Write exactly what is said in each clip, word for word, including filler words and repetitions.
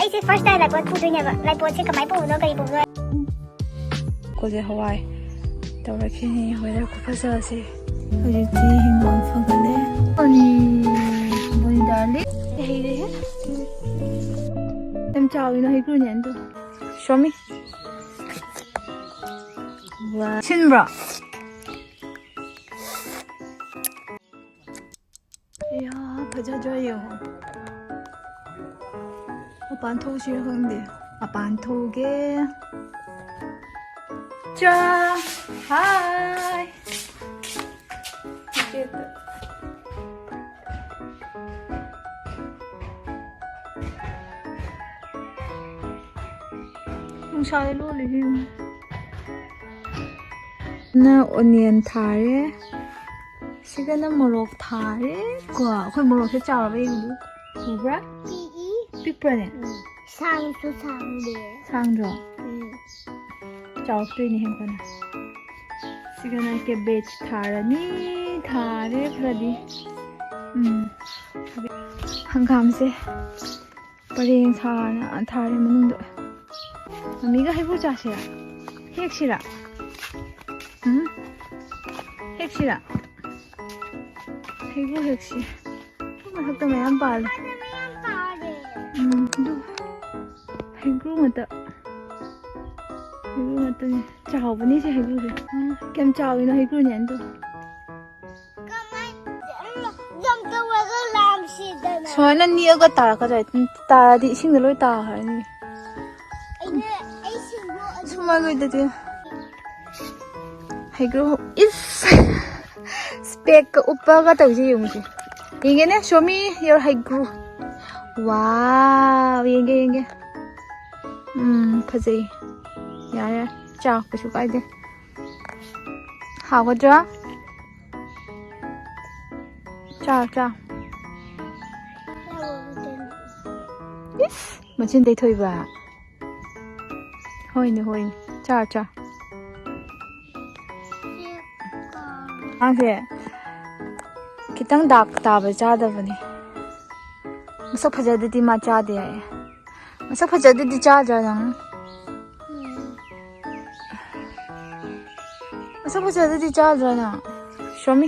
ꯑꯩꯁꯦ first time ꯂꯥꯏꯄꯣꯠ ꯄꯨꯗꯣꯏꯅꯦꯕ꯫ ꯂꯥꯏꯄꯣꯠꯁꯦ ꯀꯃꯥꯏꯅ ꯄꯨꯕꯅꯣ, ꯀꯔꯤ ꯄꯨꯕꯅꯣ? ꯀꯣꯂꯤ ꯍꯋꯥꯏ ꯇꯧꯔꯛꯈꯤꯅꯤ꯫ Weather ꯈꯨꯐꯖꯁꯦ꯫ ꯍꯧꯖꯤꯛꯇꯤ ꯍꯤꯡꯒꯣꯜ ꯐꯒꯠꯂꯦ꯫ ꯑꯅꯤ, ꯕꯨꯅꯤꯗꯥꯂꯤ꯫ ꯍꯩꯔꯦꯍꯦ꯫ ꯌꯥꯝ ꯆꯥꯎꯋꯤꯅ ꯍꯩꯀ꯭ꯔꯨꯅꯦ ꯑꯗꯣ꯫ Show me. ꯁꯤꯟꯕ꯭ꯔꯣ? ꯑꯌꯥ, ꯐꯖꯗ꯭ꯔꯥ ꯌꯦꯡꯉꯣ꯫ ꯃꯄꯥꯟ ꯊꯣꯛꯁꯤꯔ ꯈꯪꯗꯦ꯫ ꯃꯄꯥꯟ ꯊꯣꯛꯑꯒꯦ꯫ ꯆꯥ! ꯍꯥꯏ! ꯅꯨꯡꯁꯥꯗ ꯂꯣꯜꯂꯤꯁꯤ ꯌꯦꯡꯉꯨ꯫ ꯅ onion ꯊꯥꯔꯦ꯫ ꯁꯤꯒꯅ ꯃꯣꯔꯣꯛ ꯊꯥꯔꯦ꯫ ꯀꯣ, ꯑꯩꯈꯣꯏ ꯃꯣꯔꯣꯛꯁꯦ ꯆꯥꯎꯔꯕ ꯌꯦꯡꯉꯨ꯫ ꯎꯕ꯭ꯔꯥ? ꯄꯤꯛꯏ꯫ ꯄꯤꯛꯄ꯭ꯔꯅꯦ? ꯎꯝ꯫ ꯁꯥꯡꯁꯨ ꯁꯥꯡꯗꯦ꯫ ꯁꯥꯡꯗ꯭ꯔꯣ? ꯎꯝ꯫ ꯆꯥꯎꯔꯛꯇꯣꯏꯅꯦ ꯍꯦꯟꯀꯣꯟꯅ꯫ ꯁꯤꯒꯅ cabbage ꯊꯥꯔꯅꯤ꯫ ꯊꯥꯔꯦ ꯈꯔꯗꯤ꯫ ꯎꯝ꯫ ꯍꯪꯒꯥꯝꯁꯦ ꯄꯔꯦꯡ ꯁꯥꯅ ꯊꯥꯔꯦ ꯃꯅꯨꯡꯗ꯫ ꯃꯃꯤꯒ ꯍꯩꯀ꯭ꯔꯨ ꯆꯥꯁꯤꯔꯥ? ꯍꯦꯛꯁꯤꯔꯥ? ꯎꯝ? ꯍꯦꯛꯁꯤꯔꯥ? ꯍꯩꯀ꯭ꯔꯨ ꯍꯦꯛꯁꯤ꯫ ꯃꯊꯛꯇ ꯃꯌꯥꯝ ꯄꯥꯜꯂꯦ꯫ ꯎꯝ, ꯑꯗꯨ ꯍꯩꯀ꯭ꯔꯨ ꯉꯥꯛꯇ꯫ ꯍꯩꯀ꯭ꯔꯨ ꯉꯥꯛꯇꯅꯦ꯫ ꯆꯥꯎꯕꯅꯤ ꯁꯤ ꯍꯩꯀ꯭ꯔꯨꯁꯦ꯫ ꯎꯝ, ꯀꯌꯥꯝ ꯆꯥꯎꯋꯤꯅꯣ ꯍꯩꯀ꯭ꯔꯨꯅꯦ ꯑꯗꯣ꯫ ꯀꯃꯥꯏꯅ ꯌꯥꯝ ꯇꯧꯔꯒ ꯂꯥꯝꯁꯤꯗꯅ꯫ ꯁꯨꯃꯥꯏꯅ ꯅꯤꯛꯑꯒ ꯇꯥꯔꯛꯀꯗ꯭ꯔꯥ? ꯇꯥꯔꯗꯤ ꯏꯁꯤꯡꯗ ꯂꯣꯏ ꯇꯥꯈ꯭ꯔꯅꯤ꯫ ꯑꯩꯅ, ꯑꯩ ꯁꯦꯡꯗꯣꯛꯑꯗꯤ ꯁꯨꯃꯥꯏꯅ ꯂꯣꯏꯗꯗꯤ꯫ ꯍꯩꯒ꯭ꯔꯨ, ꯏꯁ! Specꯀ ꯎꯞꯄꯒ ꯇꯧꯁꯤ ꯌꯦꯡꯉꯨꯁꯤ꯫ ꯌꯦꯡꯒꯦꯅꯦ, show me your ꯍꯩꯒ꯭ꯔꯨ꯫ Wow, ꯌꯦꯡꯒꯦ, ꯌꯦꯡꯒꯦ꯫ ꯎꯝ, ꯐꯖꯩ꯫ ꯌꯥꯔꯦ, ꯌꯥꯔꯦ꯫ ꯆꯥꯎ, ꯀꯩꯁꯨ ꯀꯥꯏꯗꯦ꯫ ꯍꯥꯎꯒꯗ꯭ꯔꯥ? ꯆꯥꯎ, ꯆꯥꯎ꯫ ꯏꯁ, ꯃꯆꯤꯟ ꯇꯩꯊꯣꯛꯏꯕ꯫ ꯍꯣꯏꯅꯦ, ꯍꯣꯏꯅꯦ꯫ ꯆꯥꯎ, ꯆꯥꯎ꯫ ꯑꯉꯥꯡꯁꯦ ꯈꯤꯇꯪ dark ꯇꯥꯕ ꯆꯥꯗꯕꯅꯦ꯫ ꯃꯁꯛ ꯐꯖꯗꯗꯤ ꯃꯥ ꯆꯥꯗꯦ ꯍꯥꯏꯌꯦ꯫ ꯃꯁꯛ ꯐꯖꯗꯗꯤ ꯆꯥꯗ꯭ꯔꯥ ꯅꯪ? ꯃꯁꯛ ꯐꯖꯗꯗꯤ ꯆꯥꯗ꯭ꯔꯥ ꯅꯪ? Show me.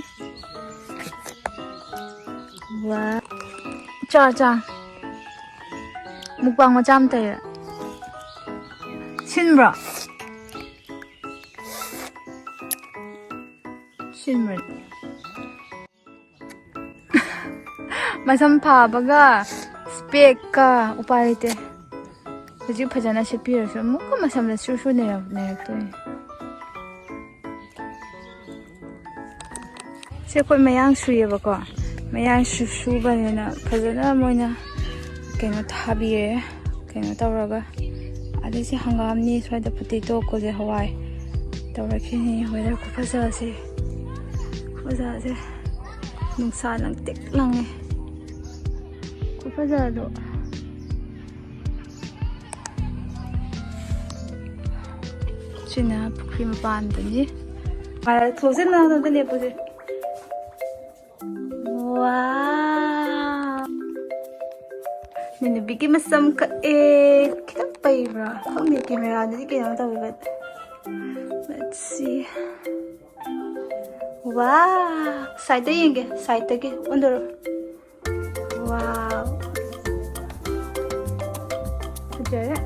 ꯋꯥ. ꯆꯥ, ꯆꯥ. Mukbang ꯃꯆꯥ ꯑꯃ ꯇꯧꯔꯦ. ꯁꯤꯟꯕ꯭ꯔꯣ? ꯁꯤꯟꯕ꯭ꯔꯣ? ꯃꯁꯝ ꯐꯥꯕꯒ ꯏꯁꯄꯦꯛꯀ ꯎꯄꯥꯏ ꯂꯩꯇꯦ꯫ ꯍꯧꯖꯤꯛ ꯐꯖꯅ ꯁꯦꯠꯄꯤꯔꯁꯨ ꯑꯃꯨꯛꯀ ꯃꯁꯝꯗ ꯁꯨꯔ ꯁꯨꯔ ꯅꯩꯔꯛ-, ꯅꯩꯔꯛꯇꯣꯏꯅꯦ꯫ ꯁꯦ ꯑꯩꯈꯣꯏ ꯃꯌꯥꯡ ꯁꯨꯏꯌꯦꯕꯀꯣ꯫ ꯃꯌꯥꯡ ꯁꯨ-, ꯁꯨꯕꯅꯤꯅ ꯐꯖꯅ ꯃꯣꯏꯅ ꯀꯩꯅꯣ ꯊꯥꯕꯤꯔꯦ꯫ ꯀꯩꯅꯣ ꯇꯧꯔꯒ꯫ ꯑꯗꯩ ꯁꯤ ꯍꯪꯒꯥꯝꯅꯤ, ꯁ꯭ꯋꯥꯏꯗ potato, ꯀꯣꯂꯤ ꯍꯋꯥꯏ ꯇꯧꯔꯛꯈꯤꯅꯤ꯫ Weather ꯈꯨꯐꯖꯁꯦ꯫ ꯈꯨꯐꯖꯁꯦ꯫ ꯅꯨꯡꯁꯥ ꯂꯪꯇ꯭ꯔꯤꯛ ꯂꯪꯉꯦ꯫ ꯈꯨꯐꯖꯗꯣ꯫ ꯁꯤꯅ ꯄꯨꯈ꯭ꯔꯤ ꯃꯄꯥꯟꯗꯅꯤ꯫ ꯃꯥ ꯊꯣꯛꯁꯦ, ꯅꯅꯥꯛꯇ ꯂꯦꯞꯄꯨꯁꯦ꯫ ꯋꯥ꯫ ꯅꯨꯄꯤꯒꯤ ꯃꯁꯝ ꯀꯛꯑꯦ꯫ ꯈꯤꯇꯪ ꯄꯩꯕ꯭ꯔꯥ? ꯈꯪꯗꯦ, cameraꯗꯗꯤ ꯀꯩꯅꯣ ꯇꯧꯋꯦ, but let's see. ꯋꯥ꯫ Sideꯇ ꯌꯦꯡꯒꯦ, sideꯇꯒꯤ ꯑꯣꯟꯊꯣꯔꯛꯑꯣ꯫ Wow. ꯐꯖꯔꯦ꯫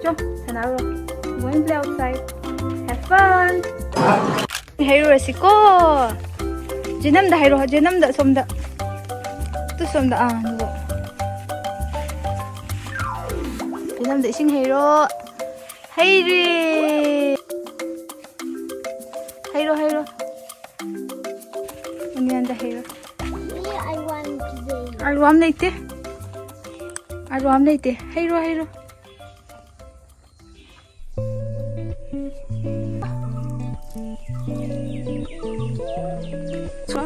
ꯆꯣ, ꯁꯥꯟꯅꯔꯨꯔꯣ꯫ Going play outside. Have fun. ꯍꯩꯔꯨꯔꯁꯤꯀꯣ꯫ ꯖꯦꯅꯝꯗ ꯍꯩꯔꯣ, ꯖꯦꯅꯝꯗ ꯁꯣꯝꯗ꯫ ꯇꯨ ꯁꯣꯝꯗ, ꯑꯥ, ꯑꯗꯨꯗ꯫ ꯖꯦꯅꯝꯗ ꯏꯁꯤꯡ ꯍꯩꯔꯣ꯫ ꯍꯩꯔꯦ꯫ ꯍꯩꯔꯣ, ꯍꯩꯔꯣ꯫ ꯎꯅꯤꯌꯟꯗ ꯍꯩꯔꯣ꯫ ꯑꯩ ꯋꯥꯟ ꯄꯤꯖꯩ꯫ ꯑꯥꯔꯨ ꯑꯃ ꯂꯩꯇꯦ꯫ ꯑꯥꯔꯨ ꯑꯃ ꯂꯩꯇꯦ꯫ ꯍꯩꯔꯣ, ꯍꯩꯔꯣ꯫ ꯁꯣ꯫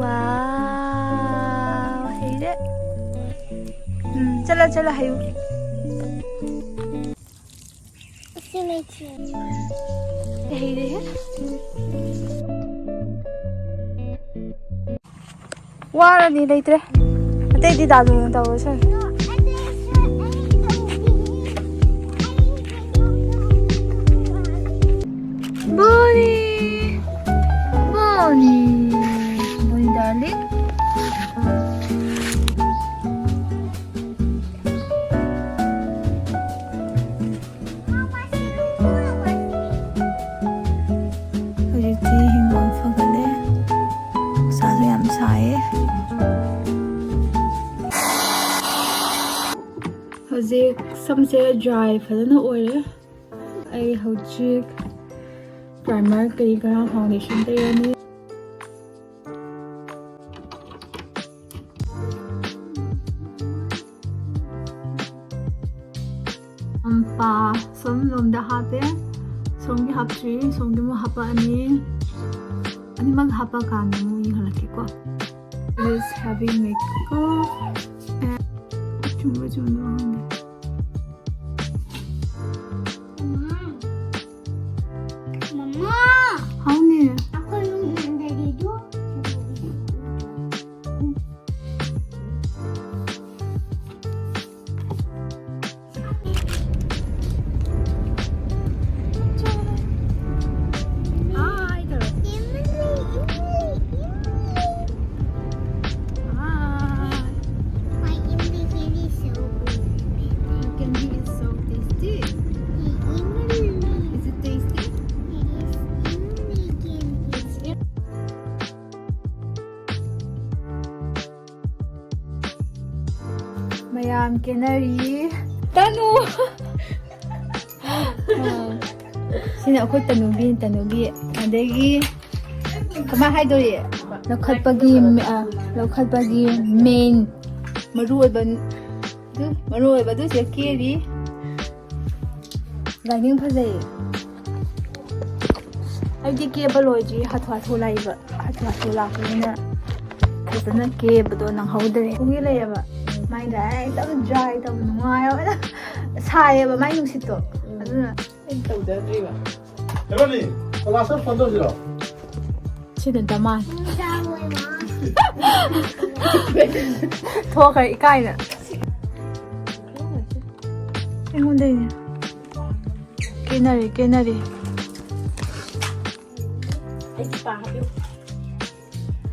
ꯋꯥꯎ, ꯍꯩꯔꯦ꯫ ꯎꯝ, ꯆꯠꯂꯣ, ꯆꯠꯂꯣ, ꯍꯩꯌꯨ꯫ ꯁꯤ ꯂꯩꯇ꯭ꯔꯦ꯫ ꯍꯩꯔꯦꯍꯦ꯫ ꯋꯥꯔꯅꯤ, ꯂꯩꯇ꯭ꯔꯦ꯫ ꯑꯇꯩꯗꯤ ꯗꯥꯗꯨꯅ ꯇꯧꯔꯁꯅꯨ꯫ ꯕꯣꯅꯤ! ꯕꯣꯅꯤ! ꯕꯣꯅꯤ darling꯫ ꯍꯧꯖꯤꯛꯇꯤ ꯍꯤꯡꯒꯣꯜ ꯐꯒꯠꯂꯦ꯫ ꯅꯨꯡꯁꯥꯁꯨ ꯌꯥꯝ ꯁꯥꯏꯌꯦ꯫ ꯍꯧꯖꯤꯛ ꯁꯝꯁꯦ dry ꯐꯖꯅ ꯑꯣꯏꯔꯦ꯫ ꯑꯩ ꯍꯧꯖꯤꯛ primer ꯀꯔꯤ ꯀꯔꯥ foundation ꯇꯩꯔꯅꯤ꯫ ꯆꯝꯄꯥ ꯁꯣꯝ ꯂꯣꯝꯗ ꯍꯥꯞꯄꯦ, ꯁꯣꯝꯒꯤ ꯍꯥꯞꯇ꯭ꯔꯤ, ꯁꯣꯝꯒꯤ ꯑꯃꯨꯛ ꯍꯥꯞꯄꯛꯑꯅꯤ꯫ ꯑꯅꯤꯃꯛ ꯍꯥꯞꯄꯛꯑꯀꯥꯟꯗ ꯑꯃꯨꯛ ꯌꯦꯡꯍꯜꯂꯛꯀꯦꯀꯣ꯫ This having makeup and ꯆꯨꯝꯕ꯭ꯔꯥ ꯆꯨꯝꯗꯕ꯭ꯔꯥ ꯈꯪꯗꯦ꯫ ꯃꯃꯥ! ꯃꯃꯥ! ꯍꯥꯎꯅꯦ꯫ ꯑꯩꯈꯣꯏ ꯌꯨꯝ ꯍꯟꯗꯔꯤꯗꯨ꯫ Hi, ꯇꯧꯔꯣ꯫ Hi. My Imli candy is so good. Your candy is so tasty. Imli. Is it tasty? Yes, Imli candy. ꯃꯌꯥꯝ ꯀꯦꯅꯔꯤ꯫ ꯇꯅꯨ! ꯑꯥ, ꯁꯤꯅ ꯑꯩꯈꯣꯏ ꯇꯅꯨꯒꯤ, ꯇꯅꯨꯒꯤ꯫ ꯑꯗꯒꯤ ꯀꯃꯥꯏ ꯍꯥꯏꯗꯣꯔꯤ? ꯂꯧꯈꯠꯄꯒꯤ, ꯑ, ꯂꯧꯈꯠꯄꯒꯤ main ꯃꯔꯨ ꯑꯣꯏꯕ, ꯑꯗꯨ ꯃꯔꯨ ꯑꯣꯏꯕꯗꯨ ꯁꯤꯗ ꯀꯦꯔꯤ꯫ Lining ꯐꯖꯩꯌꯦ꯫ ꯑꯩꯗꯤ ꯀꯦꯕ ꯂꯣꯏꯗ꯭ꯔꯤ, ꯍꯥꯊꯨ ꯍꯥꯊꯨ ꯂꯥꯛꯏꯕ, ꯍꯥꯊꯨ ꯍꯥꯊꯨ ꯂꯥꯛꯄꯅꯤꯅ ꯐꯖꯅ ꯀꯦꯕꯗꯣ ꯅꯪꯍꯧꯗ꯭ꯔꯦ꯫ ꯈꯣꯡꯒꯤ ꯂꯩꯌꯦꯕ, ꯃꯥꯏꯗ ꯑꯩ ꯑꯗꯨꯝ dry ꯇꯧꯕ ꯅꯨꯡꯉꯥꯏꯌꯦꯕ꯫ ꯁꯥꯏꯌꯦꯕ ꯃꯥꯏ ꯅꯨꯡꯁꯤꯠꯇꯣ, ꯎꯝ꯫ ꯑꯗꯨꯅ ꯑꯩ ꯇꯧꯖꯗ꯭ꯔꯤꯕ꯫ ꯍꯦꯔꯣꯅꯤ, ꯀꯂꯥꯁꯇ ꯐꯣꯟ ꯇꯧꯁꯤꯔꯣ? ꯁꯤꯗ ꯗꯃꯥꯟ꯫ ꯊꯣꯛꯈ꯭ꯔꯦ ꯏꯀꯥꯏꯅ꯫ ꯑꯩꯉꯣꯟꯗꯩꯅꯦ꯫ ꯀꯦꯅꯔꯤ, ꯀꯦꯅꯔꯤ꯫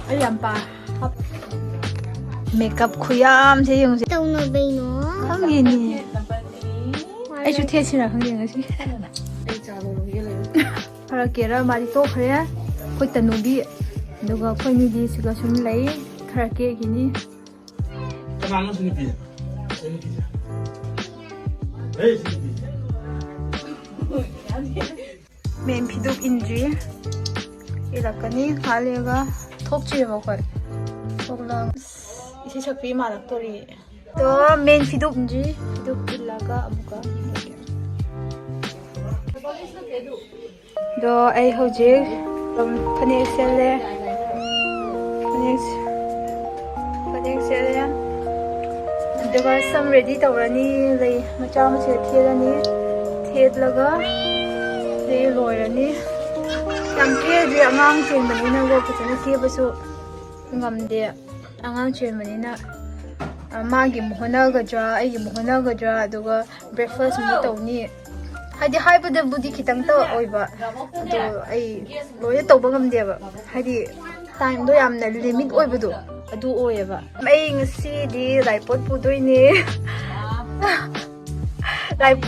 ꯑꯩ ꯌꯥꯝ ꯄꯥ-, ꯍꯥꯞ-, ꯃꯦꯀꯞ ꯈꯨꯌꯥꯝꯁꯦ ꯌꯦꯡꯉꯨꯁꯦ꯫ ꯇꯧꯅꯕꯩꯅꯣ? ꯈꯪꯗꯦꯅꯦ꯫ ꯑꯩꯁꯨ ꯊꯦꯠꯁꯤꯔꯥ ꯈꯪꯗꯦ ꯉꯁꯤ꯫ ꯈꯔ ꯀꯦꯔ ꯃꯥꯗꯤ ꯇꯣꯛꯈ꯭ꯔꯦ꯫ ꯑꯩꯈꯣꯏ ꯇꯅꯨꯕꯤ, ꯑꯗꯨꯒ ꯑꯩꯈꯣꯏꯅꯤꯗꯤ ꯁꯤꯒ ꯁꯨꯝ ꯂꯩ꯫ ꯈꯔ ꯀꯦꯈꯤꯅꯤ꯫ ꯀꯅꯥꯅꯣ ꯁꯤ ꯅꯨꯄꯤꯁꯦ? ꯁꯤ ꯅꯨꯄꯤꯁꯦ꯫ ꯍꯦ, ꯁꯤ ꯅꯨꯄꯤꯁꯦ꯫ ꯃꯦꯟ ꯐꯤꯗꯨꯛ ꯏꯟꯗ꯭ꯔꯤ꯫ ꯏꯜꯂꯛꯀꯅꯤ ꯉꯥꯏꯍꯥꯛ ꯂꯩꯔꯒ꯫ ꯊꯣꯛꯇ꯭ꯔꯤꯕ ꯑꯩꯈꯣꯏ꯫ ꯊꯣꯛꯂꯛ-, ꯏꯁꯩ ꯁꯛꯄꯤ ꯃꯥꯜꯂꯛꯇꯣꯔꯤ꯫ ꯑꯗꯣ ꯃꯦꯟ ꯐꯤꯗꯨꯛ ꯏꯟꯗ꯭ꯔꯤ꯫ ꯐꯤꯗꯨꯛ ꯏꯜꯂꯒ ꯑꯃꯨꯛꯀ ꯌꯦꯡꯉꯒꯦ꯫ ꯑꯗꯣ ꯑꯩ ꯍꯧꯖꯤꯛ, ꯎꯝ, ꯐꯅꯦꯛ ꯁꯦꯠꯂꯦ꯫ ꯐꯅꯦꯛ, ꯐꯅꯦꯛ ꯁꯦꯠꯂꯦ꯫ ꯑꯗꯨꯒ ꯁꯝ ꯔꯦꯗꯤ ꯇꯧꯔꯅꯤ꯫ ꯂꯩ ꯃꯆꯥ ꯃꯆꯥ ꯊꯦꯠꯂꯅꯤ꯫ ꯊꯦꯠꯂꯒ ꯂꯩ ꯂꯣꯏꯔꯅꯤ꯫ ꯌꯥꯝ ꯀꯦꯗ꯭ꯔꯤ, ꯑꯉꯥꯡ ꯆꯦꯟꯕꯅꯤꯅꯀꯣ ꯐꯖꯅ ꯀꯦꯕꯁꯨ ꯉꯝꯗꯦ꯫ ꯑꯉꯥꯡ ꯆꯦꯟꯕꯅꯤꯅ, ꯑ, ꯃꯥꯒꯤ ꯑꯃꯨꯛ ꯍꯣꯠꯅꯒꯗ꯭ꯔꯥ, ꯑꯩꯒꯤ ꯑꯃꯨꯛ ꯍꯣꯠꯅꯒꯗ꯭ꯔꯥ, ꯑꯗꯨꯒ breakfast ꯑꯃꯨꯛ ꯇꯧꯅꯤ꯫ ꯍꯥꯏꯗꯤ ꯍꯥꯏꯕꯗꯕꯨꯗꯤ ꯈꯤꯇꯪꯇ ꯑꯣꯏꯕ, ꯑꯗꯣ ꯑꯩ ꯂꯣꯏꯅ ꯇꯧꯕ ꯉꯝꯗꯦꯕ꯫ ꯍꯥꯏꯗꯤ timeꯗꯣ ꯌꯥꯝꯅ limit ꯑꯣꯏꯕꯗꯣ ꯑꯗꯨ ꯑꯣꯏꯌꯦꯕ꯫ ꯑꯩ ꯉꯁꯤꯗꯤ ꯂꯥꯏꯄꯣꯠ ꯄꯨꯗꯣꯏꯅꯦ꯫ ꯂꯥꯏ-,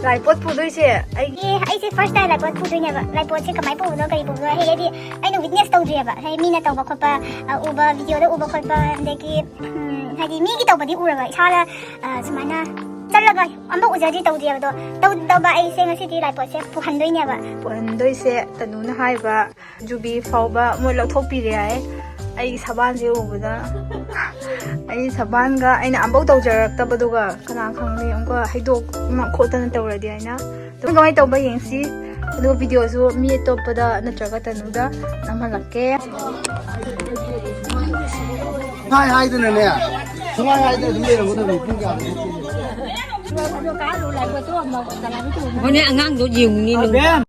ꯂꯥꯏꯄꯣꯠ ꯄꯨꯗꯣꯏꯁꯦ ꯑꯩ ꯑꯦ, ꯑꯩꯁꯦ first time ꯂꯥꯏꯄꯣꯠ ꯄꯨꯗꯣꯏꯅꯦꯕ꯫ ꯂꯥꯏꯄꯣꯠꯁꯦ ꯀꯃꯥꯏꯅ ꯄꯨꯕꯅꯣ, ꯀꯔꯤ ꯄꯨꯕꯅꯣ, ꯍꯥꯏꯗꯤ ꯑꯩꯅ witness ꯇꯧꯗ꯭ꯔꯤꯑꯕ꯫ ꯍꯥꯏꯗꯤ ꯃꯤꯅ ꯇꯧꯕ ꯈꯣꯠꯄ, ꯑ, ꯎꯕ, videoꯗ ꯎꯕ ꯈꯣꯠꯄ, ꯑꯗꯒꯤ, ꯎꯝ, ꯍꯥꯏꯗꯤ ꯃꯤꯒꯤ ꯇꯧꯕꯗꯤ ꯎꯔꯕ, ꯏꯁꯥꯅ, ꯑ, ꯁꯨꯃꯥꯏꯅ ꯆꯠꯂꯒ ꯑꯝꯐꯥꯎ ꯎꯖꯗ꯭ꯔꯤ, ꯇꯧꯗ꯭ꯔꯤꯑꯕꯗꯣ꯫ ꯇꯧꯗꯕ ꯑꯩꯁꯦ ꯉꯁꯤꯗꯤ ꯂꯥꯏꯄꯣꯠꯁꯦ ꯄꯨꯍꯟꯗꯣꯏꯅꯦꯕ꯫ ꯄꯨꯍꯟꯗꯣꯏꯁꯦ ꯇꯅꯨꯅ ꯍꯥꯏꯕ ꯖꯨꯕꯤ ꯐꯥꯎꯕ ꯃꯣꯏ ꯂꯧꯊꯣꯛꯄꯤꯔꯦ ꯍꯥꯏ꯫ ꯑꯩꯒꯤ ꯁꯕꯥꯟꯁꯦ ꯎꯕꯗ ꯑꯩꯒꯤ ꯁꯕꯥꯟꯒ ꯑꯩꯅ ꯑꯝꯐꯥꯎ ꯇꯧꯖꯔꯛꯇꯕꯗꯨꯒ ꯀꯅꯥ ꯈꯪꯅꯤ ꯑꯃꯨꯛꯀ ꯍꯩꯗꯣꯛꯅ ꯈꯣꯠꯇꯅ ꯇꯧꯔꯗꯤ ꯍꯥꯏꯅ꯫ ꯑꯗꯨꯝ ꯀꯃꯥꯏꯅ ꯇꯧꯕ ꯌꯦꯡꯁꯤ꯫ ꯑꯗꯨꯒ videoꯁꯨ ꯃꯤ ꯑꯇꯣꯞꯄꯗ ꯅꯠꯇ꯭ꯔꯒ ꯇꯅꯨꯗ ꯅꯝꯍꯜꯂꯛꯀꯦ꯫ ꯁꯨꯡꯍꯥꯏ ꯍꯥꯏꯗꯅꯅꯦ, ꯁꯨꯡꯍꯥꯏ ꯍꯥꯏꯗꯅ ꯑꯗꯨꯝ ꯂꯩꯔꯝꯒꯗꯕꯅꯤ꯫ ꯄꯨꯡ ꯀꯌꯥꯗ ꯊꯣꯛꯇꯣꯏꯅꯣ? ꯍꯣꯏꯅꯦ, ꯑꯉꯥꯡꯗꯣ ꯌꯦꯡꯉꯨꯅꯦ ꯅꯪ꯫